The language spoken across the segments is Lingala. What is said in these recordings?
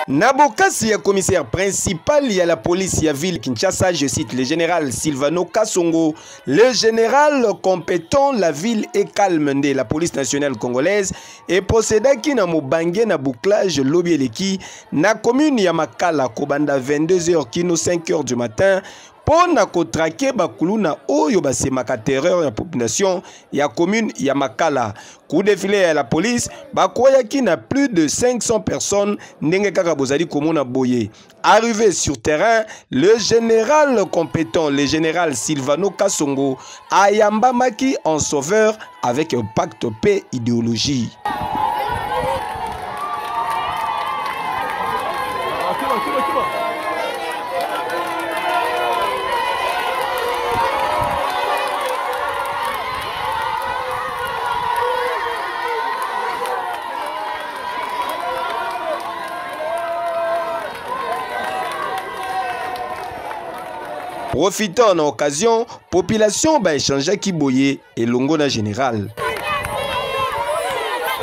Na bokasi ya commissaire principal ya la police ya ville Kinshasa, je cite le général Silvano Kasongo, le général compétent la ville est calme nde la police nationale congolaise et procédaki na mobange na bouclage lobi eleki na commune ya Makala kobanda 22h kino 5h du matin mpo na kotrake bakuluna oyo basemaka terreur ya population ya commune ya Makala. Coup de filet ya la police bakweyaki na plus de 500 personnes ndenge kaka bozali komona boye. Arrivé sur terrain, le général compétent, le général Silvano Kasongo, ayambamaki en sauveur avec un pacte paix idéologie. Profitant na occasion, population ba échangeaki boye elongo na général.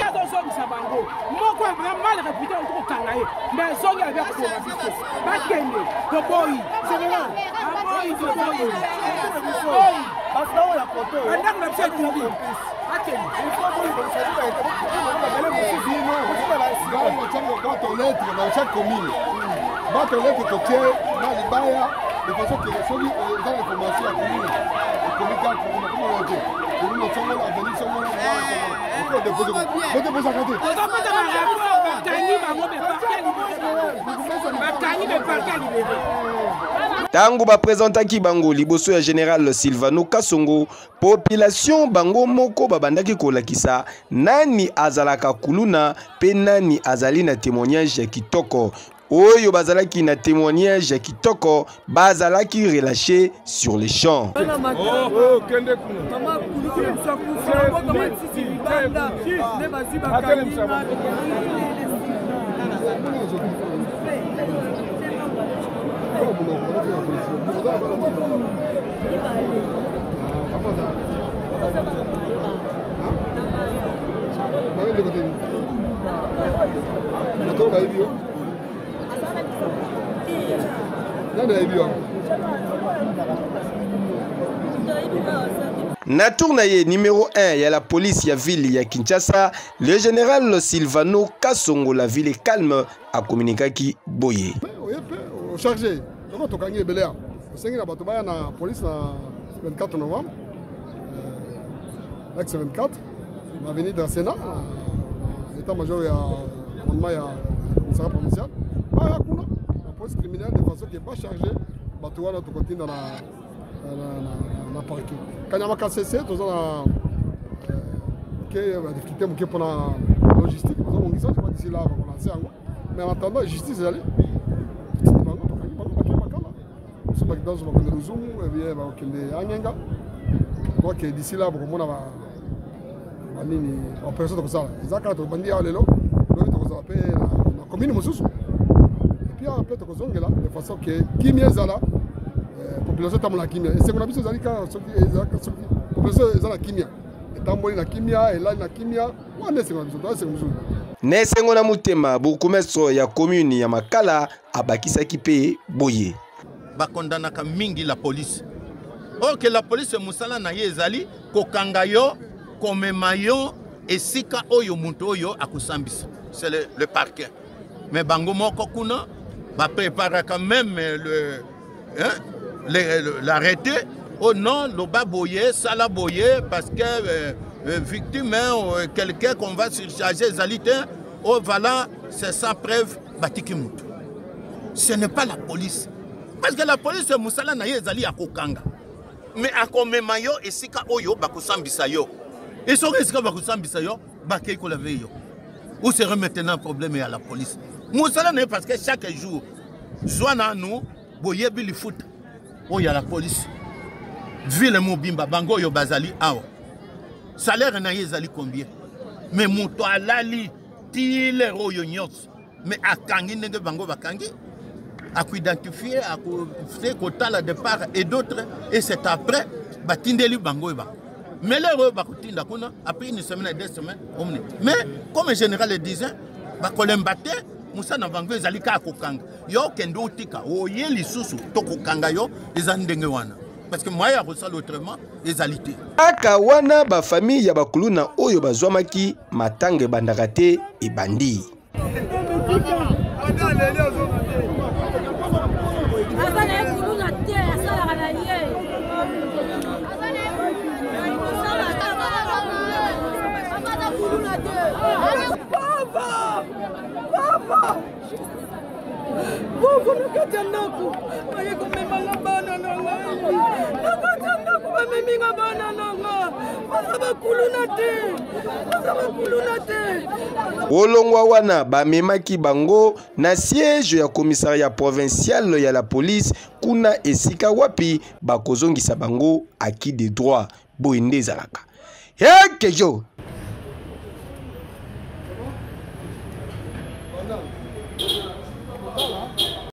Azozongisa bango moko mal réputé okoki kokanga ye mais azongi abe akoboma biso bakende toboyi aboyi toboyi bandako na biso etumbi dans chaque commune batolete totie na libaya de façon que soki eza na information ya commune ekomi kaka komona te commune songola avenue songola bodepozaka te ntango baprezentaki bango liboso ya general Silvano Kasongo, population bango moko babandaki kolakisa nani azalaka kuluna mpe nani azali na témoignage ya kitoko. Oyo bazalaki na témoignage ya kitoko bazalaki relâché sur les champs. Oh, kende kuna. Mama kulutu na biso akufi, abwaka matiti libanda, nde bazwi bakangi nga. Bato bayebi yo nani ayebi yango Na tour na ye numéro 1 ya la police ya ville ya Kinshasa, le général Silvano Kasongo la ville est calme akomunikaki boye. Oye mpe ocharge loko tokangi ebele ya osengi na bato baya na police na 24 novembre euh, ex 24 na avenue de Sénat état major ya commandement ya commissariat provincial baya kuna na police criminelle de façon ke bacharge bato wana tokotinda na, na, na, na parquet kanyama kasese toza na ke badifficulté moke mpona logistique bazobongisa je crois d'ici là bakolanse yango mais en attendant justice ezali totindi bango tokangi bango bakei makala mosusu bakenda bakende luzumu ebie bakokende angenga crois que d'ici là bokomona banini baopération tokosala eza kaka tobandi awa lelo lobi tokozala mpe na commune mosusu epuis awa mpe tokozongela de façon ke kimia ezala eh, population etambola na kimia esengo na biso ezali kaka soki population eza na kimia etamboli na kimia elali na kimia wana esengo na biso toa esengo mosusu. Na esengo na motema, bourgmestre ya commune ya Makala abakisaki mpe boye. Bakondanaka mingi la police. Or que la police mosala na ye ezali kokanga yo, komema yo esika oyo moto oyo akosambisa. C'est le, le parquet. Mais bango moko kuna ba préparaka même le hein, l'arrêté oh non loba boye sala boye parce que euh, euh, victime hein, euh, quelqu'un qu'on va surcharger ezali te oh voilà c'est sans preuve batiki motu ce n'est pas la police parce que la police mosala na ye ezali ya kokanga mais akomema yo esika oyo bakosambisa yo e soki esika bakosambisa yo bakei kolave yo où serait maintenant problème ya la police mosala na ye parce que chaque jour zwa nanu boyebi lifuta oyo ya la police ville mobimba bango oyo bazali awa salaire na ye ezali combien me moto alali ti lere oyo nyonso me akangi ndenge bango bakangi akoidentifie akose kotala de part et d'autre et c'est après batindeli bango oyo bango mais lere oyo bakotinda kuna après une semaine deux semaines omoni mais comme général le disait bakolemba te. Mosala na bango ezali kaka kokanga yo. Okende otika, oye lisusu, tokokanga yo. Eza ndenge wana, parce que moyen ya kosala autrement ezali te. Kaka wana bafamille ya bakuluna oyo bazwamaki, matanga ebandaka te, ebandi. Aza na ye kuluna te, asalaka na ye. Papa! Papa! Bongo na kati ya ndako baye komemanga bana na ngai. Na kati ya ndako bamemi nga bana na nga. Baza bakuluna te, baza bakuluna te. Olongwa wana, bamemaki bango na siège ya commissariat provincial ya la police, kuna esika wapi bakozongisa bango acquis de droit. Boye nde ezalaka ekejo.